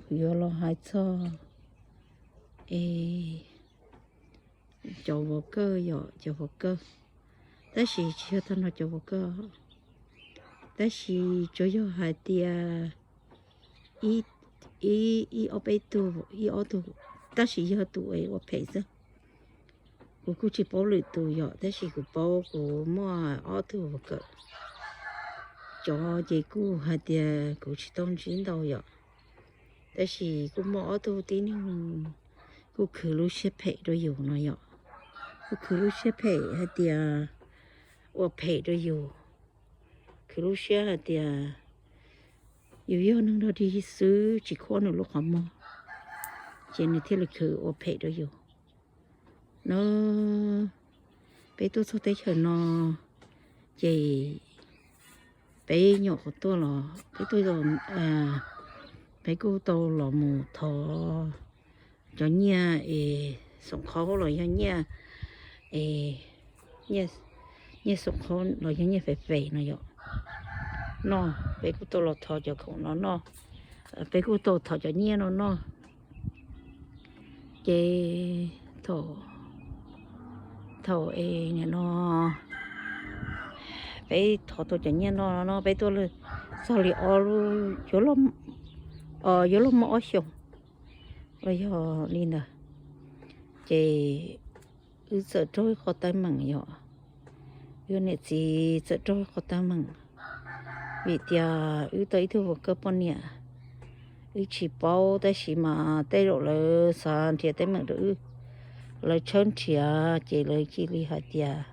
Kuv yuav los hais txog es cov vov kawj yom, cov vov kawj, tab sis tsis yog tag nrho cov vov kawj, tab sis tsuas yog hais tias ib, ib ob peb tug, ib ob tug, tab sis yog tus es ua phem xwb. Kuv kuj tsis paub lwm tus yom, tab sis kuv paub kuv muaj ob tug vov kawj. Cov ces kuj hais tias kuv tsis tau ntsib ntau yom, tab sis kuj muaj ob tug tib neeg kuj khwv lub siab phem rau yus no yom. Kuj khwv lub siab phem hais tias ua phem rau yus, khwv lub siab hais tias yus yog neeg dog dig xwb tsis khuab nws lub qhov muag, ces nws thiaj li khwv ua phem rau yus no. Peb tuaj txog teb chaws no ces peb nyuam qhuav tuaj los peb tuaj, peb kuj tau los mus thov cov nyiaj es xoom qhaub los yog nyiaj, nyiaj xoom qhaub los yog nyiaj fem fem no yom, noj. Peb kuj tau los thov cov khoom no noj, peb kuj tau thov cov nyiaj no noj. Ces thaum, thaum es nim no peb thov tau cov nyiaj no no peb tuaj txog li ob lub, yuav luag muaj ob xyoos los yog li ntawd, ces wb txawm raug ib qho teeb meem yom. Wb niam txiv txawm raug ib qho teeb meem vim tias wb tau ib tug vov kawj poj niam. Wb tsis paub tab sis mas tej zaum lawv xav nrhiav teeb meem rau wb, lawv tshawb nrhiav ces lawv cia li hais tias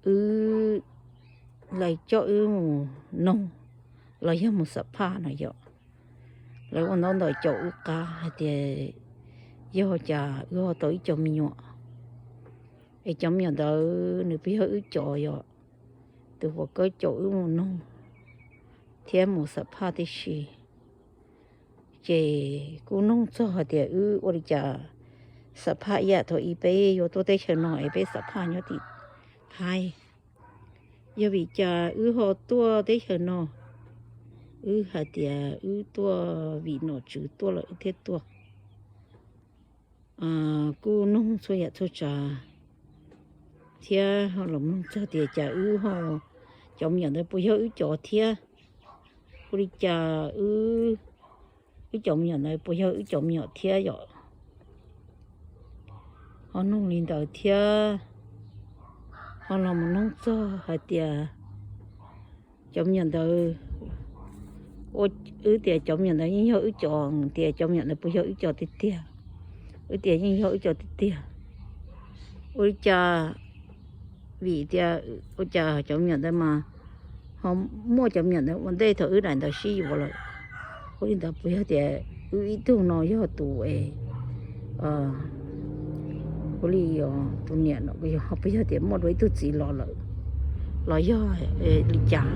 wb, lawv coj wb mus noog los yog mus xam phaj no yom. Lawv ua ntaub ntawv caum wb qab hais tias yog cas wb ho tau ib co me nyuam, es cov me nyuam ntawd nws puas yog wb cov yom. Tus vov kawj caum wb mus noog thiab mus xam phaj tib si. Ces kuj noog txog hais tias wb ua li cas xam phaj ib yam thaum ub peb yuav tuaj teb chaws no es peb xam phaj nyob tim Thaib. Yog vim cas wb ho tuaj teb chaws no? Wb hais tias wb tuaj vim nom tswv tuaj lawm wb thiaj tuaj. Kuj noog txhua yam txhua tsav thiab ho los mloog txog tias cas wb ho, cov me nyuam ntawd puas yog wb cov thiab? Ua li cas wb, wb cov me nyuam ntawd puas yog wb cov me nyuam thiab yom? Ho noog li ntawd thiab ho los mus noog txog hais tias cov me nyuam ntawd, wb tias cov me nyuam ntawd yeej yog wb cov, tias cov me nyuam ntawd puas yog wb cov tiag tiag? Wb tias yeej yog wb cov tiag tiag. Ua li cas, vim tias ua cas cov me nyuam ntawd mas ho muaj cov me nyuam ntawd ua ntej thaum wb daim ntawd sib yuav lawm? Ua li ntawd puas yog tias wb ib tug no yog tus es, ua li tus niam no puas yog tias muaj dua ib tug txiv los lawm los yog li cas?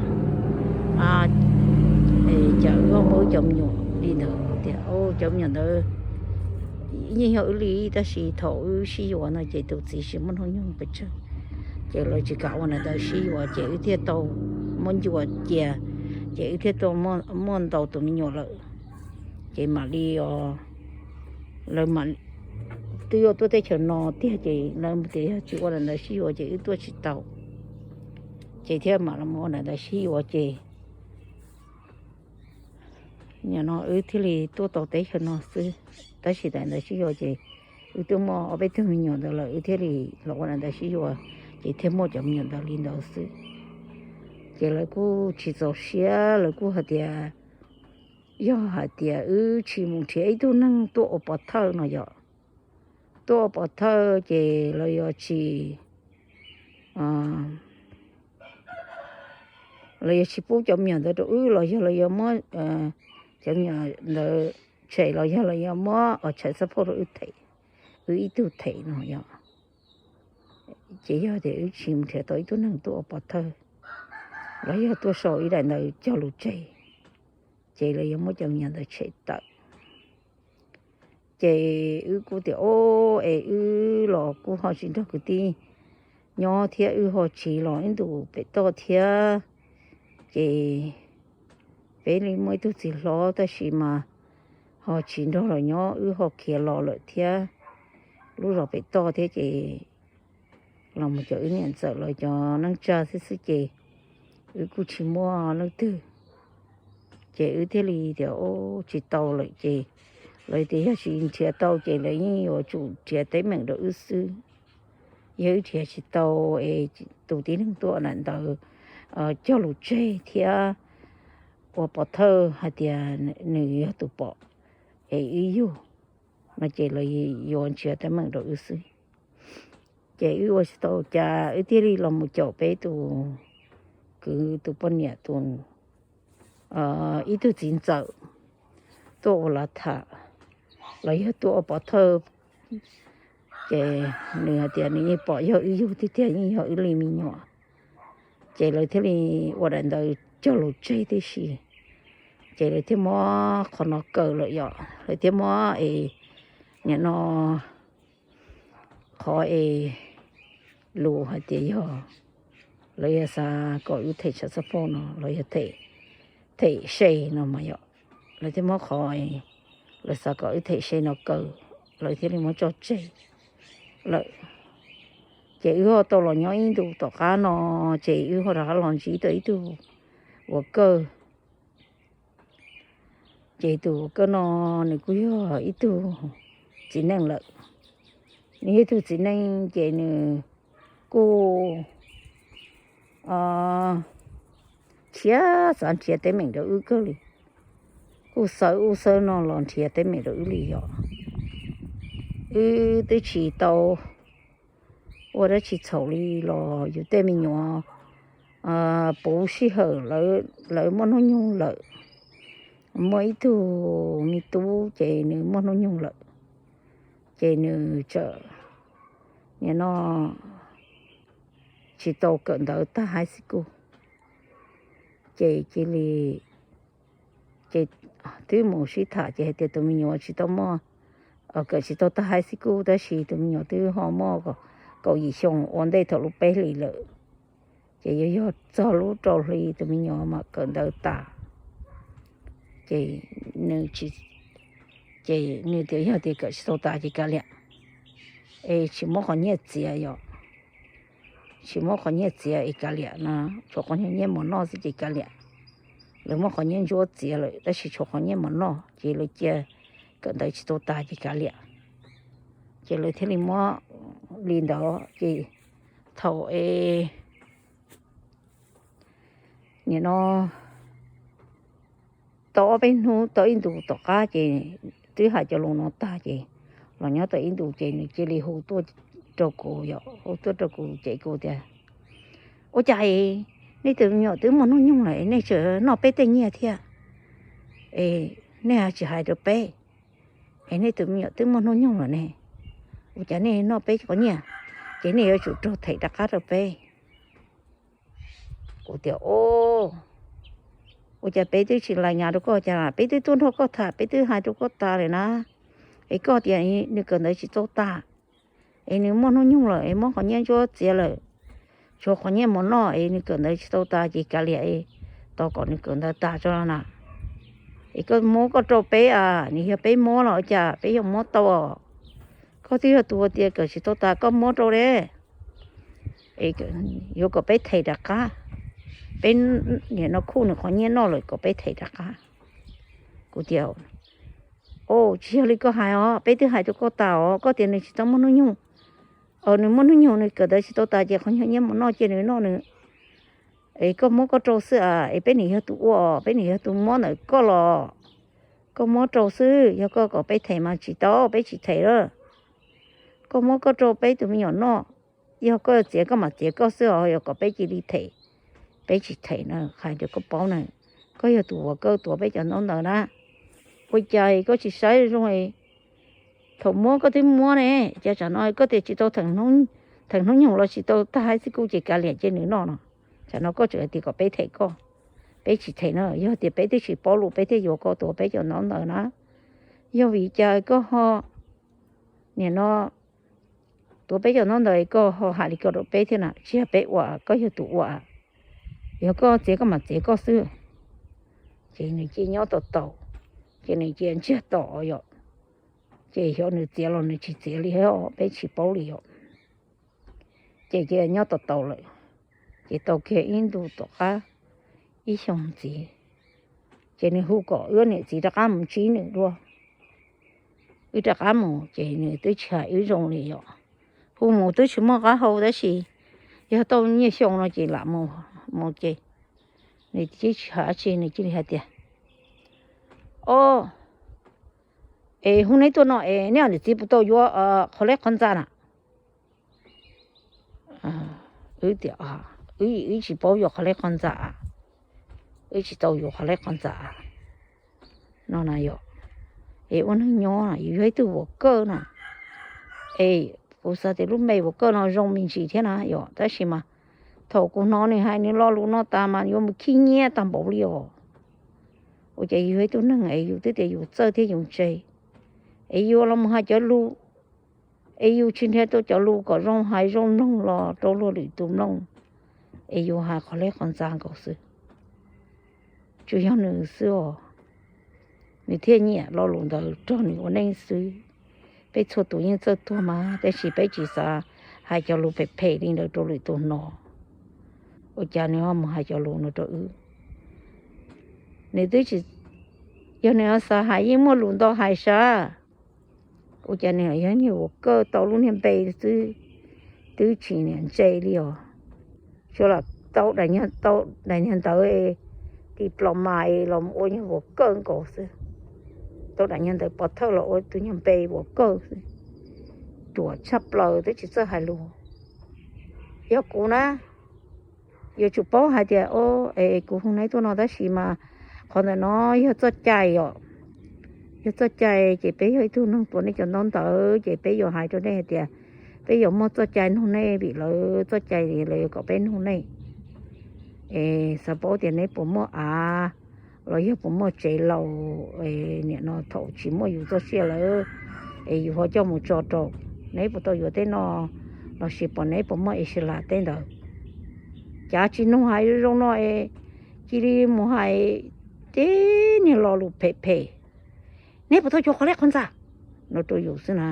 Cas wb ho muaj wb cov me nyuam li ntawd tias cov me nyuam ntawd yeej yog wb li, tab sis thaum wb sib yuav no ces tus txiv tsis muaj hnub nyoog pes tsawg, ces lawv tsis kam ua daim ntawd sib yuav ces wb thiaj tau muab ncua cia, ces wb thiaj tau muaj ntau tus me nyuam lawm. Ces mam li, lawv mam twb yuav tuaj teb chaws no tiag ces lawv tias yog tsis ua daim ntawd sib yuav ces wb tuaj tsis tau, ces thiaj mam los ua daim ntawd sib yuav ces nim no wb thiaj li tuaj tau teb chaws no xwb. Tab sis daim ntawd sib yuav ces wb twb muaj ob peb tug me nyuam ntawd lawm wb thiaj li los ua daim ntawd sib yuav, ces thiaj muaj cov me nyuam ntawd li ntawd xwb. Ces lawv kuj tsis txaus siab, lawv kuj hais tias yog hais tias wb tsis mus nrhiav ib tug neeg tuaj ua pov thawj no yom, tuaj ua pov thawj ces lawv yuav tsis, lawv yuav tsis pub cov me nyuam ntawd rau wb los yog lawv yuav muab cov me nyuam ntawd tshem los yog lawv yuav muab tshais xab phauj rau wb them, wb ib tug them no yom. Ces yog tias wb tsis mus nrhiav tau ib tug neeg tuaj ua pov thawj los yog tuaj sau ib daim ntawd cog lus tseg, ces lawv yuav muab cov me nyuam ntawd tshem tawm. Ces wb kuj tias o, es wb los kuj ho tsis nrog kwv tij nyob thiab wb ho tsis los ib ntus pem toj thiab, ces peb li muaj ib tug txiv hlob tab sis mas ho tsis nrog los nyob, wb ho khiav los lawm thiab lub zos pem toj thiab ces los mus cov wb niam ntxawm lawv cov neej tsa xwb xwb ces wb kuj tsis muaj leej twg. Ces wb thiaj li tias, Ub, tsis tau lawm ces, lawv tias yog tsis nrhiav tau ces lawv yeej yuav tsum nrhiav teeb meem rau wb xwb. Yog wb nrhiav tsis tau es tus tib neeg tuaj ntawd cog lus tseg thiab ua pov thawj hais tias nws yog tus pom es wb yug no ces lawv yuav nrhiav teeb meem rau wb xwb. Ces wb ua tsis tau cas wb thiaj li los mus caum peb tus kwv tus poj niam tus ib tug txiv ntxawm tuaj ua lav tham los yog tuaj ua pov thawj. Ces nws hais tias nws yeej pom yog wb yug tiag tiag, yeej yog wb li me nyuam. Ces lawv thiaj li ua daim ntawv cog lus tseg tib si. Ces lawv thiaj muab qhov no kaw lawm yom, lawv thiaj muab es nim no qhov es lus hais tias yog lawv yog xav kom wb them tshav xab phoj no los yog them se no mas yom, lawv thiaj muab qhov lawv xav kom wb them se no kaw, lawv thiaj li muab tso tseg lawm. Ces wb ho tau los nyob ib ntus tom qab no, ces wb ho rov qab los ntsib tau ib tug ua kawj. Ces tus ua kawj no nws kuj yog ib tug txiv neej lawm. Nws yog ib tug txiv neej ces nws kuj nrhiav, xav nrhiav teeb meem rau wb kawg li. Kuj xawb ub xawb no los nrhiav teeb meem rau wb li yom. Wb twb tsis tau ua dab tsi txhaum li los yus tej me nyuam puv sij hawm lawv muaj hnub nyoog lawm. Muaj ib tug me tub ces nws muaj hnub nyoog lawm, ces nws txawm nim no tsis tau kawm ntawv tag high school, ces cia li ces twb mus sib tham ces hais tias tus me nyuam tsis tau muaj, kawm tsis tau tag high school tab sis tus me nyuam twb ho muaj kaum yim xyoo ua ntej thaum lub peb hlis lawm, ces yuav yog txog lub rau hli tus me nyuam mam kawm ntawv tas. Ces nws, ces nws tias yog tias kawm tsis tau tas ces kav liam, es tsis muab qhov nyiaj txiav yom, tsis muab qhov nyiaj txiav es kav liam no, tshuav qhov nyiaj mov noj xwb ces kav liam. Lawv muab qhov nyiaj ntsuab txiav lawm tab sis tshuav qhov nyiaj mov noj ces lawv cia kawm ntawv tsis tau tas ces kav liam. Ces lawv thiaj li muab li ntawd ces thaum es nim no tau ob peb hnub tau ib ntus tom qab ces twb hais cov lus no tag ces los nyob tau ib ntus ces nws cia li hu tuaj rau kuv, hu tuaj rau kuv ces kuv tias, ua cas nej tus me nyuam twb muaj hnub nyoog lawm nej tseem noj peb tej nyiaj thiab, es nej tsis hais rau peb, es nej tus me nyuam twb muaj hnub nyoog lawm ne, ua cas nej noj peb qhov nyiaj, ces nej yuav tsum raug them rov qab rau peb. Kuv tias, ua cas peb twb tsis lais nyas rau koj cas, peb twb tuaj nrog koj tham, peb twb hais rau koj tas lawm na, es koj tias nws kawm ntawv tsis tau tas, es nws muaj hnub nyoog lawm es muab qhov nyiaj ntsuab txiav lawm, tshuav qhov nyiaj mov noj es nws kawm ntawv tsis tau tas ces kav liam, tos kom nws kawm ntawv tas tso na. Es koj muab koj rau peb a, nws yog peb muab los ua cas peb yuav muab tau? Koj twb yog tus tias kawm tsis tau tas koj muab rau de, yuav kom peb them rov qab, peb nim no khuj nws qhov nyiaj noj lawm kom peb them rov qab. Kuv tias, tsis yog li koj hais os, peb twb hais rau koj tas os, koj tias nws tsis tau muaj hnub nyoog. Nws muaj hnub nyoog nws kawm ntawv tsis tau tas ces qhov nyiaj mov noj cia nws noj nws, es koj muab koj rau xwb a, es peb nim yog tus ua, peb nim yog tus muab ntawm koj los, koj muab rau xwb, yog koj kom peb them mas tsis tau, peb tsis them lawm. Koj muab koj rau peb tus me nyuam noj, yog koj txiav koj mam txiav koj xwb os, yog kom peb cia li them, peb tsis them na, hais rau koj paub na, koj yog tus uas koj tuav peb cov ntaub ntawv na, ua cas koj tsis saib zoo, thaum muab koj twb muab ne, cas tsam no koj tias tsis tau theem hnub nyoog los tsis tau tag high school ces kav liam cia nws noj no, tsam no koj tseem hais tias kom peb them koj, peb tsis them na, yog tias peb twb tsis paub lus peb thiaj yuav koj tuav peb cov ntaub ntawv na, yog vim cas koj ho nim no tuav peb cov ntaub ntawv koj ho hais li ko rau peb thiab na, tsis yog peb ua, koj yog tus ua, yog koj txiav koj mam txiav koj xwb. Ces nws cia nyob tau tau, ces nws cia ntsiag to yom. Ces xyov nws txiav los nws tsis txiav li os, peb tsis paub li yom. Ces cia nyob tau tau lawm, ces tau kiag ib ntu tom qab ib xyoos ntxiv, ces nws hu kom wb niam txiv rov qab mus ntsib nws dua. Wb rov qab mus ces nws twb tsis hais wb zoo li yom. Hu mus twb tsis muaj qab hau tab sis yog tau nyiaj xyoo no ces lam mus ces nws twb tsis hais dab tsi, nws cia li hais tias, o, es hu neb tuaj no es neb niam txiv puas tau yuav qhov lej qhov ntxa na? Wb tias, wb tsis paub yuav qhov lej qhov ntxa, wb tsis tau yuav qhov lej qhov ntxa no na yom. Es ua neeg nyob na yus yog ib tug vuam kawj na, es kuv xav tias lub npe vuam kawj no zoo me ntsis thiab na yom, tab sis mas thaum kuv hnov nws hais nws lo lus no tas mas yuav mus khib nyiab tag npaum li os. Ua cas yus yog ib tug neeg es yus twb tias yus txawj thiab yus ntse, es yus los mus hais cov lus, es yus tsis nrhiav tau cov lus kom zoo hais zoo mloog los rau luag lwm tus mloog, es yus hais qhov lej qhov ntxa nkaus xwb. Tsuas yog nws xwb os, nws thiaj nyiam lo lus ntawd rog nws ua neej xwb. Peb txhua tus yeej txawj tuag mas tab sis peb tsis xav hais cov lus phem phem li ntawd rau lwm tus hnov. Ua cas nws ho mus hais cov lus no rau wb? Nws twb tsis, yog nws ho xav hais yeej muaj lus ntau hais sav. Ua cas nws yog niag vuam kawj tau lub niag npe xwb, twb tsis niam ntse li os. Tsuas lam tau daim niag ntawv diploma los ua niag vuam kawj nkaus xwb, tau daim niag ntawv pov thawj los ua tus niag npe vuam kawj xwb. Ruam tshaj plaws twb tsis txawj hais lus. Yog kuv na, yuav tsum paub hais tias, o, es kuv hu neb tuaj no tab sis mas qhov ntawm no yog txoj cai os. Yog txoj cai ces peb yog ib tug neeg tuav nej cov ntaub ntawv ces peb yuav hais rau nej hais tias peb yuav muaj txoj cai nug nej vim lawv txoj cai lawv yuav kom peb nug nej. Es xav paub tias neb puas muaj av los yog puas muaj tsev laus, nim no thaum tsis muaj yus txoj sia lawm es yus ho coj mus tso rau, neb puas tau yuav tej no lossis puas neb puas muaj es sib lam tej ntawd. Cav tsis nug hais zoo no es cia li mus hais tej niag lo lus phem phem, neb puas tau yuav qhov lej qhov ntxa no rau yus xwb na.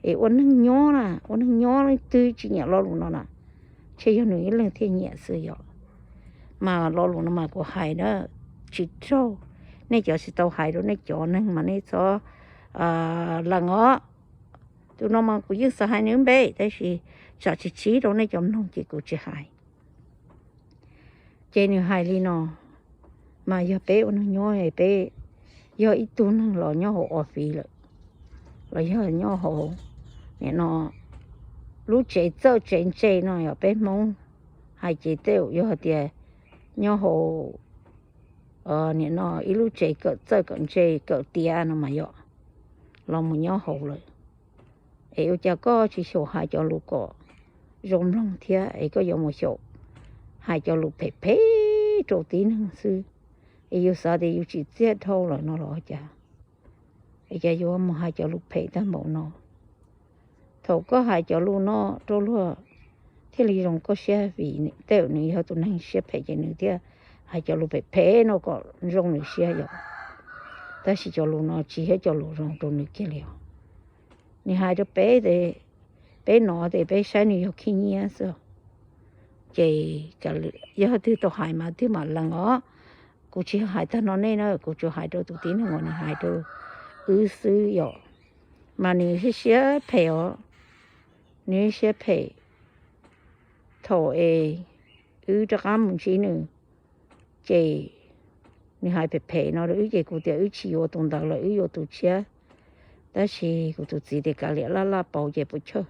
Es ua neeg nyob na, ua neeg nyob leej twg tsis nyiam lo lus no na, ntshe yog nws ib leeg thiaj nyiam xwb yom. Mas lo lus no mas kuv hais na, tsis raug, nej cov tsis tau hais rau nej cov neeg mas nej txhob lees os. Tus no mas kuv yeej xav hais nws npe tab sis tsam tsis txhib rau nej cov mloog ces kuv tsis hais. Ces nws hais li no, mas yog peb ua neeg nyob peb yog ib tug neeg los nyob hauv office lawm, los yog nyob hauv nim no lub tsev txawj tsev ntse no yog peb Hmoob hais ces tej yog hais tias nyob hauv nim no ib lub tsev kawm txawj kawm ntse kawm tiav no mas yog los mus nyob hauv lawm. Es ua cas koj tsis xyaum hais cov lus kom zoo mloog thiab es koj yuav mus xyaum hais cov lus phem phem rau tib neeg xwb? Es yus xav tias yus tsim txiaj dhau lawm no los cas, es cas yuav mus hais cov lus phem tag npaum no? Thaum koj hais cov lus no rau luag thiaj li zoo koj siab vim tej zaum nws yog tus neeg siab phem ces nws thiaj hais cov lus phem phem no kom zoo nws siab yom. Tab sis cov lus no tsis yog cov lus zoo rau nws kiag li os. Nws hais rau peb, peb hnov ces peb saib nws yog khib nyiab xwb. Ces yog twg tau hais mas twg mam lees os. Kuv tsis hais tag nrho nej na, kuv tsuas hais rau tus tib neeg uas nws hais rau wb xwb yom. Mas nws siab phem os, nws siab phem. Thaum es wb rov qab mus ntsib nws, ces nws hais phem phem no rau wb ces kuv tias wb tsis yuav tus ntawd lawm, wb yuav tus tshiab. Tab sis kuv tus txiv tias kav liam, laj laj pauv ces puas chawj.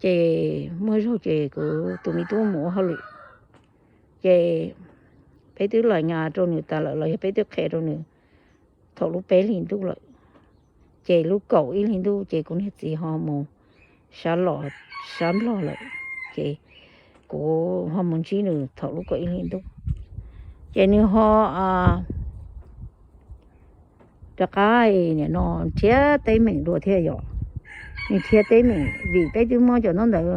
Ces muaj zaug ces kuv tus me tub mus ua hauj lwm, ces peb twb laim ngas rau nws tas lawm los yog peb twb qhia rau nws thaum lub peb hlis ntuj lawm. Ces lub kaum ib hlis ntuj ces kuv niag txiv ho mus sab los, sab Nplog lawm, ces kuv ho mus ntsib nws thaum lub kaum ib hlis ntuj. Ces nws ho rov qab nim no nrhiav teeb meem dua thiab yom. Nws nrhiav teeb meem vim peb twb muab cov ntaub ntawv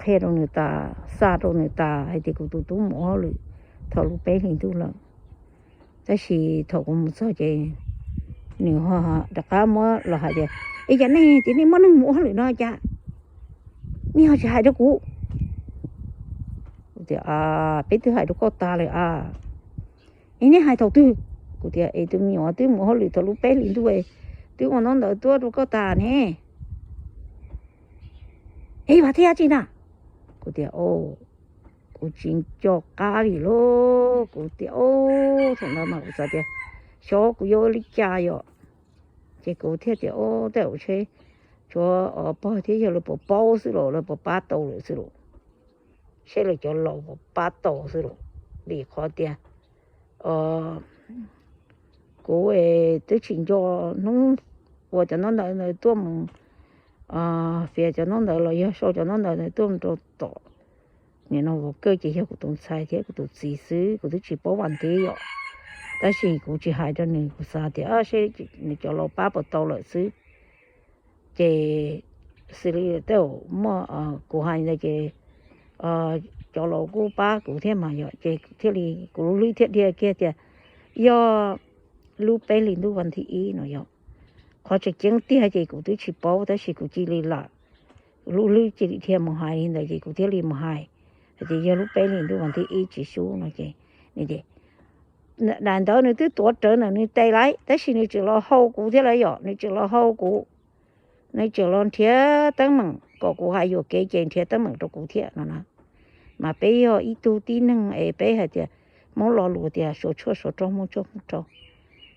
qhia rau nws tas, xa rau nws tas hais tias kuv tus tub mus ua hauj lwm thaum lub peb hlis ntuj lawm. Tab sis thaum kuv mus txog ces nws ho rov qab muab los hais tias, Es cas nej tias nej muaj neeg mus ua hauj lwm no cas nej ho tsis hais rau kuv? Kuv tias, Peb twb hais rau koj tas lawm a. Es nej hais thaum twg? Kuv tias, Es tus me nyuam twb mus hauj lwm thaum lub peb hlis ntuj, twb ua ntaub ntawv tuaj rau koj tas ne. Es Vam Thiab tsis na? Kuv tias, Kuv tsis nco qab li lauj. Kuv tias, Au, thaum ntawd mas kuv xav tias xyov kuv yuav ua li cas yom. Ces kuv thiaj tias, Au, tej zaum seb tshuav pog thiab yawg lawv puas paub xwb los lawv puas pab tau lawm xwb los. Seb lawv cov laus puas pab tau xwb los. Vim qhov tias kuv twb tsis nco hnub uas cov ntaub ntawv ntawd tuaj mus, fias cov ntaub ntawv los yog sau cov ntaub ntawv ntawd tuaj mus rau tom nim no Vam Kawj ces yog kuv tus ntxhais thiab kuv tus txiv xwb, kuv twb tsis paub Vam Thiab yom. Tab sis kuv tsis hais rau nws, kuv xav tias seb nws cov laus pab puas tau lawm xwb. Ces xws li tej zaum muaj kuv hais ntawd ces cov laus kuj pab kuv thiab mas yom, ces thiaj li kuv lub hlwb thiaj dhia kiag tias yog lub peb hlis ntuj vas thib ib no yom. Qhov tseem ceeb tiag ces kuv twb tsis paub tab sis kuv cia li lam, kuv lub hlwb cia li dhia mus hais li ntawd ces kuv thiaj li mus hais hais tias yog lub peb hlis ntuj vas thib ib tsis sub no ces, daim ntawd nws twb tuav rawv ntawm nws tes lawm tab sis nws tseem los hau kuv thiab lawm yom, nws tseem los hau kuv, nws tseem los nrhiav teeb meem kom kuv hais yuam kev ces nrhiav teeb meem rau kuv thiab no na. Mas peb yog ib tug tib neeg es peb hais tias Hmoob lo lus tias suav tshuaj suav rog Hmoob tshuaj Hmoob rog,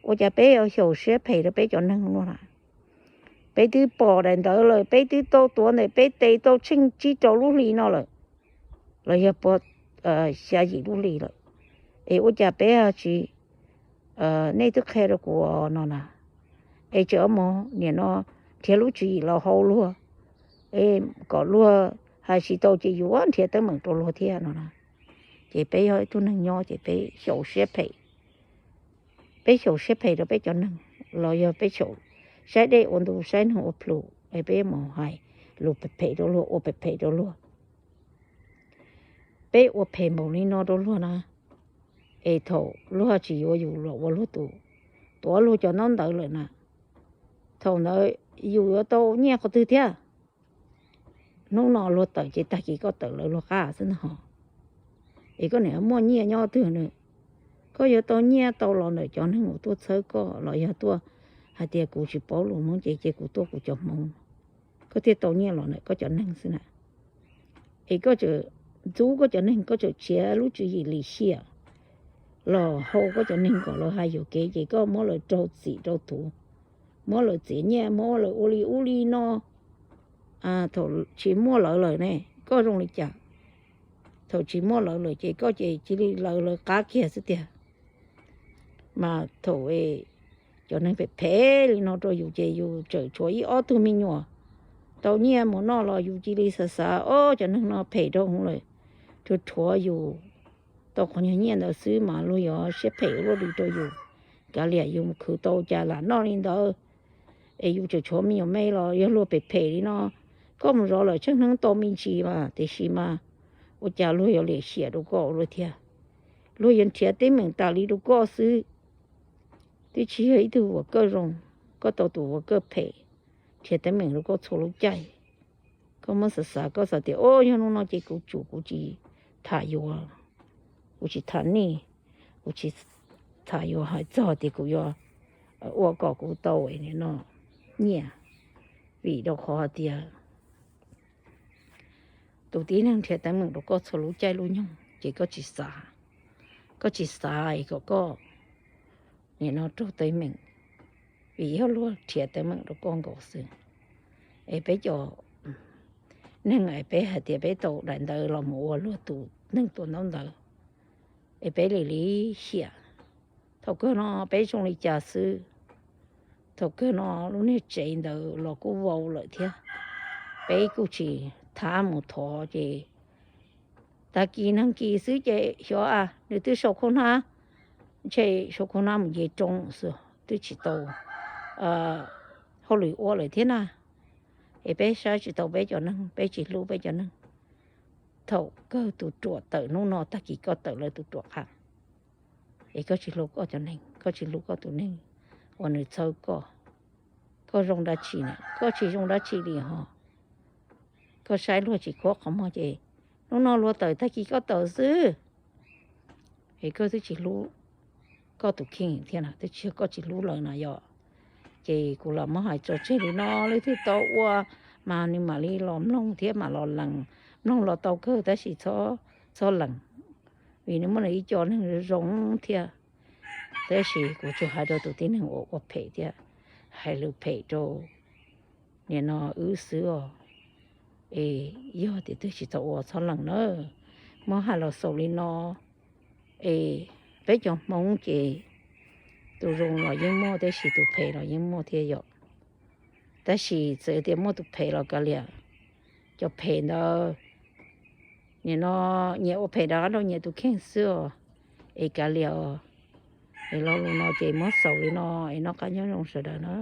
ua cas peb yuav xyaum siab phem rau peb cov neeg no na? Peb twb pom daim ntawd lawm, peb twb tau tuav ntawm peb tes tau tsheej tsib rau lub hli no lawm, los yog puag xya yim lub hli lawm, es ua cas peb tsis, nej twb qhia rau kuv no na, es tseem mus nim no nrhiav lub tswv yim los hau luag, kom luag hais tsis tau ces yus nrhiav teeb meem rau luag thiab no na. Ces peb yog ib tug neeg nyob ces peb xyaum siab phem, peb xyaum siab phem rau peb cov neeg, los yog peb xyaum saib dej ua ntu saib neeg ua plhus, es peb mus hais lus phem phem rau luag, ua phem phem rau luag. Peb ua phem npaum li no rau luag na, es thaum luag tsis yuav yus los ua luag tus, tuav luag cov ntaub ntawv lawm na, thaum ntawd yus yuav tau nyiaj qhov twg thiab? Hnub no luag tawm ces tag kis koj tawm lawv luag qab xwb ntag hos. Es koj niam muaj nyiaj nyob twg nws, koj yuav tau nyiaj tau los ntawm cov neeg uas tuaj txhawb koj los yog tuaj hais tias kuv tsis paub lus Hmoob ces cia kuv tuaj kuv cov Hmoob, koj thiaj tau nyiaj los ntawm koj cov neeg xwb na. Es koj tseem ntxub koj cov neeg, koj tseem tshiav lub tswv yim lim hiam los hau koj cov neeg kom lawv hais yuam kev ces koj muab lawv raug txim rau tuv, muab lawv txiav nyiaj, muab lawv ua li ub li no. Thaum tsis muaj lawv lawm ne, koj zoo li cas? Thaum tsis muaj lawv lawm ces koj ces cia li lawv lawv qab kiag xwb tiag. Mas thaum cov neeg phem phem li no rau yus ces yus tseem tshuav ib ob tug me nyuam tau nyiaj mus noj los yus cia li xav xav, Ob, cov neeg no phem dhau hwv lawm. Rhuav rhuav yus tau qhov nyuag nyiaj ntawd xwb mas luag yuav siab phem ua luaj li rau yus. Kav liam yus mus khwv tau cas lam noj li ntawd. Es yus tseem tshuav me nyuam me los yog luag phem phem li no, koj mus zov lawm tsheej neeb tau me ntsis mas tiam sis mas ua cas luag yuav liam hiam rau koj ua luaj thiab? Luag yuav nrhiav teeb meem tas li rau koj xwb. Twb tsis yog ib tug Vam Kawj zoo, koj tau tus Vam Kawj phem nrhiav teeb meem rau koj txhua lub caij. Koj muab xav xav, koj xav tias, Ob, yog hnub no ces kuv tsum kuv tsis tham yuav, kuv tsis tham nej, kuv tsis tham yuav hais txog tias kuv yuav ua kom kuv tau no nyiaj, vim rau qhov hais tias tus tib neeg nrhiav teeb meem rau koj txhua lub caij lub nyoog ces koj tsis xav, koj tsis xav es kom koj nim no raug teeb meem, vim yog luag nrhiav teeb meem rau koj nkaus xwb. Es peb cov neeg es peb hais tias peb tau daim ntawv los mus ua luag tus neeg tua ntaub ntawv, es peb li li hiam. Thaum kawg no peb zoo li cas xwb, thaum kawg no lub niag tsev ntawd los kuj vau lawm thiab, peb kuj tsis thab mus thov ces tag kis nag kis xwb ces xyov a, nws twb sau khau hnab, ntshe sau khau hnab mus nce roob xwb, twb tsis tau hauj lwm ua lawm thiab na. Es peb saib tsis tau peb cov neeg, peb tsis hlub peb cov neeg. Thaum kawg tus ruam tawm hnub no tag kis koj tawm lawv tus ruam qab. Es koj tsis hlub koj cov neeg, koj tsis hlub koj tus neeg uas nws txhawb koj, koj zoo dab tsi na? Koj tsis zoo dab tsi li hos. Koj saib luag tsis khuab qhov muag ces hnub no luag tawm tag kis koj tawm xwb. Es koj twb tsis hlub koj tus kheej thiab na, twb tsis, koj tsis hlub lawv no yom. Ces kuv los muab hais tso tseg li no, leej twg tau ua mas nws mam li los mloog thiab mam los lees. Mloog los tau kawg tab sis txhob lees, vim nws muaj nws ib co neeg zoo thiab. Tab sis kuv tsuas hais rau tus tib neeg uas ua phem thiab hais lus phem rau nim no wb xwb os. Es yog tias twg tsis tau ua txhob lees na. Muab hais los xaus li no, es peb cov Hmoob ces tus zoo los yeej muaj tab sis tus phem los yeej muaj thiab yom. Tab sis txawm tias muaj tus phem los kav liam, cov phem ntawd nim no nyias ua phem rov qab rau nyias tus kheej xwb os. Es kav liam os. Es lo lus no ces muab xaus li no, es noj qab nyob zoo sawv daws na.